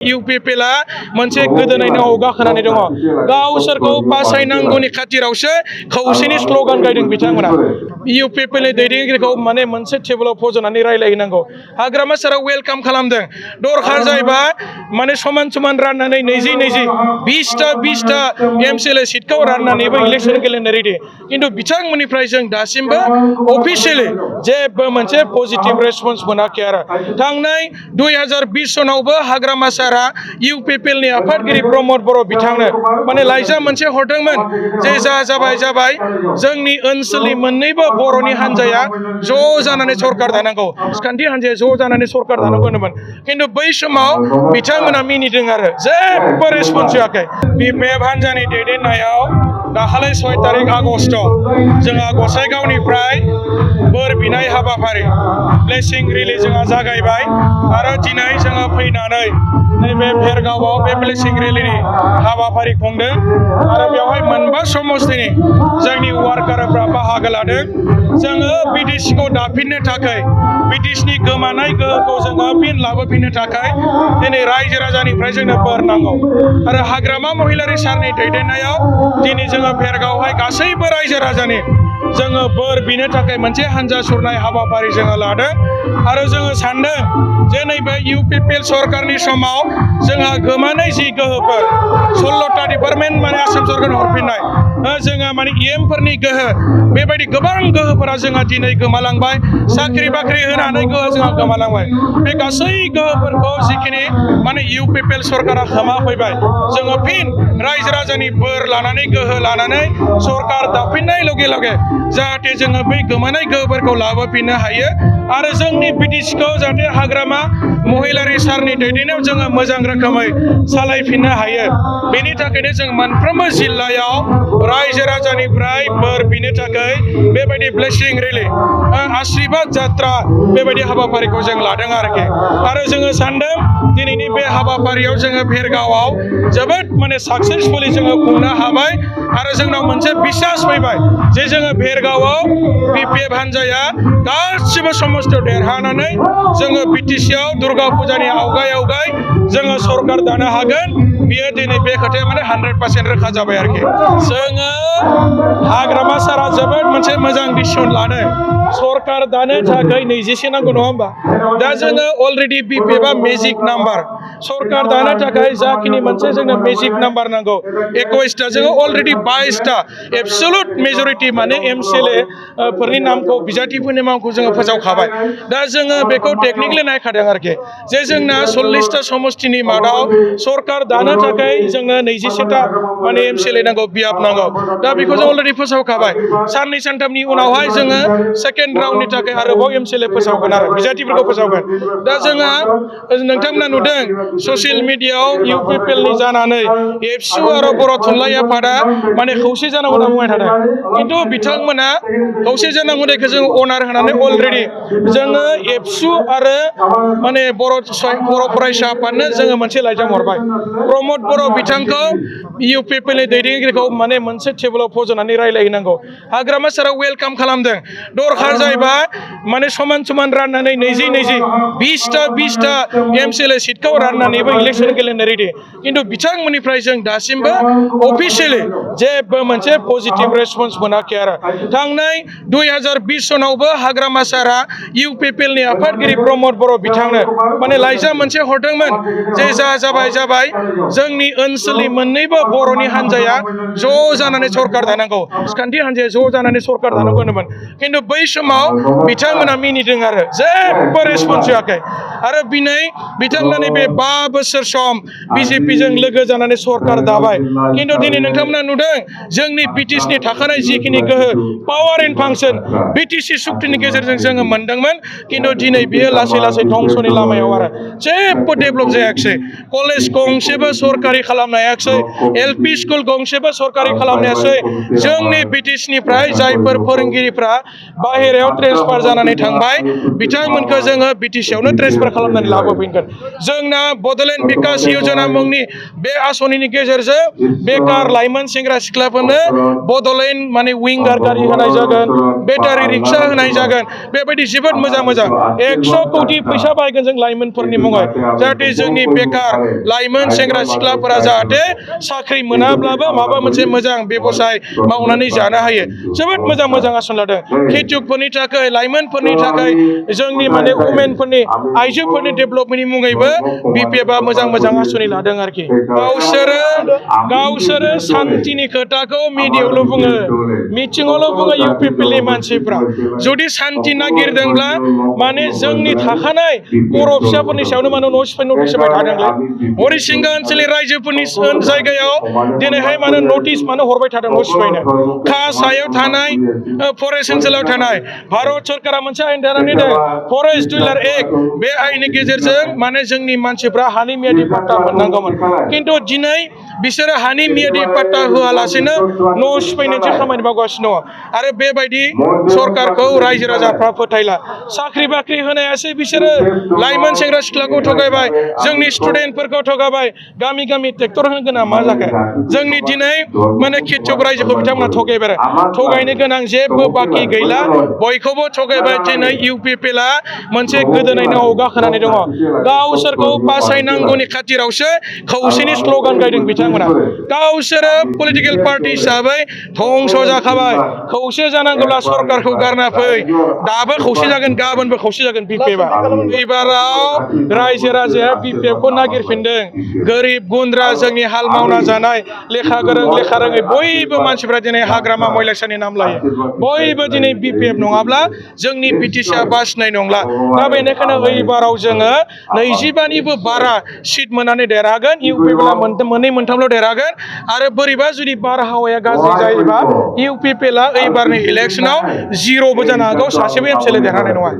इउपिपिएलआ मोनसे गोदोनायनाव गाखोनानै दङ गावसोरखौ बासायनांगौनि खाथिरावसो खौसेनि स्ल'गान गायदों बिथांमोना इउपिपिएलनि दैदेनगिरिखौ माने मोनसे टेबोलाव फज'नानै रायलायहैनांगौ हाग्रामा सारा वेलकाम खालामदों दरखार जायोबा माने समान समान राननानै 20-20टा एमसिएलए सिटखौ राननानैबो इलेक्सन गेलेनो रेडि किन्तु बिथांमोननिफ्राय जों दासिमबो अफिसियेलि जेबो मोनसे पजिटिभ रेसपन्स मोनाखै आरो थांनाय 2020 सनावबो हाग्रामा सारा इउपिपिएलनि आफादगिरि प्रमद बर' बिथांनो माने लाइजाम मोनसे हरदोंमोन जे जाबाय जोंनि ओनसोलनि मोननैबो बर'नि हान्जाया ज' जानानै सरकार दानांगौ राजखान्थि हान्जाया ज' जानानै सरकार दानांगौ होनोमोन किन्तु बै समाव बिथांमोना मिनिदों आरो जेबो रेसपन्स होआखै बिपिएफ हान्जानि दैदेननायाव दाखालि 6 तारिख आगष्टआव जोंहा गसाइगावनिफ्राय बोर बिनाय हाबाफारि ब्लेसिं रिलि जोंहा जागायबाय आरो दिनै जोङो फैनानै नैबे भेरगावआव बे ब्लेसिं रिलिनि हाबाफारि खुंदों आरो बेवहाय मोनबा समस्तिनि जोंनि वार्कारफ्रा बाहागो लादों जोङो बिटिसिखौ दाफिननो थाखाय बिटिसिनि गोमानाय गोहोखौ जोङो फिन लाबोफिननो थाखाय दिनै रायजो राजानिफ्राय जोंनो बोर नांगौ आरो हाग्रामा महिलारि सारनि दैदेननायाव दिनै जोङो भेरगावआवहाय गासैबो रायजो राजानि जोङो बोर बिनो थाखाय मोनसे हान्जा सुरनाय हाबाफारि जोङो लादों आरो जोङो सानदों जे नैबे इउपिपिएल सरकारनि समाव जोंहा गोमानाय जि गोहोफोर 16टा डिपार्टमेन्ट माने आसाम सरकारनो हरफिननाय जोङो माने इएमफोरनि गोहो बेबायदि गोबां गोहोफोरा जोंहा दिनै गोमालांबाय साख्रि बाख्रि होनानै गोहो जोंहा गोमालांबाय बे गासै गोहोफोरखौ जिखिनि माने इउपिपिएल सरकारा खोमाफैबाय जोङो फिन रायजो राजानि बोर लानानै गोहो लानानै सरकार दाफिननाय लगे लगे जाहाथे जोङो बै गोमानाय गोहोफोरखौ लाबोफिननो हायो आरो जोंनि बिटिसिखौ जाहाथे हाग्रामा महिलारि सारनि दैदेननायाव जोङो मोजां रोखोमै सालायफिननो हायो बेनि थाखायनो जों मोनफ्रोमबो जिल्लायाव रायजो राजानिफ्राय बोर बिनो थाखाय बेबायदि ब्लेसिं रिलि आशीर्बाद जात्रा बेबायदि हाबाफारिखौ जों लादों आरोखि आरो जोङो सानदों दिनैनि बे हाबाफारियाव जोङो भेरगावआव जोबोद माने साक्सेसफुलि जोङो खुंनो हाबाय आरो जोंनाव मोनसे बिसास फैबाय जे जोङो भेरगावआव बिपिएफ हान्जाया गासिबो समस्थियाव देरहानानै जोङो बिटिसिआव दुर्गा फुजानि आवगाय जोङो सरकार दानो हागोन बियो दिनै बे खोथाया माने 100% रोखा जाबाय आरोखि जोङो हाग्रामा सारा जोबोद मोनसे मोजां डिसिसन लादों सरकार दानो थाखाय 21 नांगौ नङा होमबा दा जोङो अलरेडि बिपिएफआ मेजिक नाम्बार सरकार दानो थाखाय जाखिनि मोनसे जोंनो मेजिक नाम्बार नांगौ 21टा जोङो अलरेडि 22टा एबसलुट मेजरिटि माने एमसिएलए फोरनि नामखौ बिजाथिफोरनि नामखौ जोङो फोसावखाबाय दा जोङो बेखौ टेकनिकेलि नायखादों आरोखि जे जोंना 40टा समस्तिनि मादाव सरकार दानो थाखाय जोंनो 21टा माने एमसिएलए नांगौ बियाब नांगौ दा बेखौ जों अलरेडि फोसावखाबाय साननै सानथामनि उनावहाय जोङो सेकेन्ड राउन्डनि थाखाय आरोबाव एमसिएलए फोसावगोन आरो बिजाथिफोरखौ फोसावगोन दा जोंहा नोंथांमोना नुदों ससियेल मिडियायाव इउपिपिएलनि जानानै एबसु आरो बर' थुनलाइ आफादा माने खौसे जानांगौ होनना बुंबाय थादों किन्तु बिथांमोना खौसे जानांगौ देखो जों अनार होनानै अलरेडि जोङो एबसु आरो माने बर' फरायसा आफादनो जोङो मोनसे लाइजाम हरबाय प्रमद बर' बिथांखौ इउपिपिएलनि दैदेनगिरिखौ माने मोनसे टेबोलाव फज'नानै रायलायहैनांगौ हाग्रामा सारा वेलकाम खालामदों दरखार जायोबा माने समान समान राननानै 20-20टा एमसिएलए सिटखौ राननानैबो इलेक्सन गेलेनो रेडि किन्तु बिथांमोननिफ्राय जों दासिमबो अफिसियेलि जेबो मोनसे पजिटिभ रेसपन्स मोनाखै आरो थांनाय 2020 सनावबो हाग्रामा सारा इउपिपिएलनि आफादगिरि प्रमद बर' बिथांनो माने लाइजाम मोनसे हरदोंमोन जे जाबाय जोंनि ओनसोलनि मोननैबो बर'नि हान्जाया ज' जानानै सरकार दानांगौ राजखान्थि हान्जाया ज' जानानै सरकार दानांगौ होनोमोन किन्तु बै समाव बिथांमोना मिनिदों आरो जेबो रेसपन्स होआखै आरो दिनै बिथांमोना बे 5 बोसोर सम बिजेपिजों लोगो जानानै सरकार दाबाय किन्तु दिनै नोंथांमोना नुदों जोंनि बिटिसिनि थाखानाय जिखिनि गोहो पावार एन्ड फांसन बिटिसि सुक्तिनि गेजेरजों जोङो मोनदोंमोन किन्तु दिनै बियो लासै धंसनि लामायाव आरो जेबो डेभेलप जायाखिसै कलेज गंसेबो सरकारि खालामनो हायाखिसै LP स्कुल गंसेबो सरकारि खालामनायासै जोंनि बिटिसिनिफ्राय जायफोर फोरोंगिरिफ्रा बाहेरायाव ट्रेन्सफार जानानै थांबाय बिथांमोनखौ जोङो बिटिसियावनो ट्रेन्सफार खालामनानै लाबोफिनगोन जोंना बड'लेण्ड बिकास योजना मुंनि बे आसनिनि गेजेरजों बेकार लाइमोन सेंग्रा सिख्लाफोरनो बड'लेण्ड माने विंगार गारि होनाय जागोन बेटारि रिक्सा होनाय जागोन बेबायदि जोबोद मोजां 100 कोटी फैसा बाहायगोन जों लाइमोनफोरनि मुङै जाहाथे जोंनि बेकार लाइमोन सेंग्रा सिख्लाफोरा जाहाथे साख्रि मोनाब्लाबो माबा मोनसे मोजां बेबसाय मावनानै जानो हायो जोबोद मोजां आसन लादों खेतियकफोरनि थाखाय लाइमोनफोरनि थाखाय जोंनि माने वुमेनफोरनि आइजोफोरनि डेभेलपमेन्टनि मुङैबो बिपिएफआ मोजां आसनि लादों आरोखि गावसोरो सान्थिनि खोथाखौ मिडियायावल' बुङो मिटिङावल' बुङो इउपिपिएलनि मानसिफ्रा जुदि सान्थि नागिरदोंब्ला माने जोंनि थाखानाय बर' फिसाफोरनि सायावनो मानो न' सिफाय नटिस होबाय थादोंलै हरिसिंगा ओनसोलनि रायजोफोरनि जायगायाव दिनैहाय मानो नटिस मानो हरबाय थादों न' सिफायनो सायाव थानाय फरेस्ट ओनसोलाव थानाय भारत सरकारा मोनसे आयेन दानानै दोन फरेस्ट डिलार एक्ट बे आयेननि गेजेरजों माने जोंनि मानसिफ्रा हानि मियादि पाट्टा मोननांगौमोन खिन्थु दिनै बिसोरो हानि मियादि पाट्टा होआलासेनो न' सिफायनायसो खामानि मावगासिनो दङ आरो बेबायदि सरकारखौ रायजो राजाफ्रा फोथायला साख्रि बाख्रि होनायासै बिसोरो लाइमोन सेंग्रा सिख्लाखौ थगायबाय जोंनि स्टुडेन्टफोरखौ थगायबाय गामि ट्रेक्टर होनो गोनां मा जाखो जोंनि दिनै माने खेतियक रायजोखौ बिथांमोना थगायबाय थगायनो गोनां जेबो बाखि गैला बयखौबो थगायबाय दिनै इउपिपिएलआ मोनसे गोदोनायनि गाखोनानै दङ गावसोरखौ बासायनांगौनि खाथिरावसो खौसेनि स्ल'गान गायदों बिथांमोना गावसोरो पलिटिकेल पार्टि हिसाबै धंस जाखाबाय खौसे जानांगौब्ला सरकारखौ गारना फै दाबो खौसे जागोन गाबोनबो खौसे जागोन बिपिएफआ एबाराव रायजो राजाया बिपिएफखौ नागिरफिनदों गोरिब गुन्द्रा जोंनि हाल मावना जानाय लेखा गोरों लेखा रोङै बयबो मानसिफ्रा दिनै हाग्रामा महिलासानि नाम लायो बयबो दिनै बिपिएफ नङाब्ला जोंनि बिटिसिआ बासिनाय नंला दा बेनिखायनो एबाराव जोङो 25निबो बारा सिट मोननानै देरहागोन इउपिपिएलआ मोननै मोनथामल' देरहागोन आरो बोरैबा जुदि बारहावाया गाज्रि जायोबा इउपिपिएलआ एबारनि इलेक्सनाव 0बो जानो हागौ सासेबो एमसिएलए देरहानाय नङा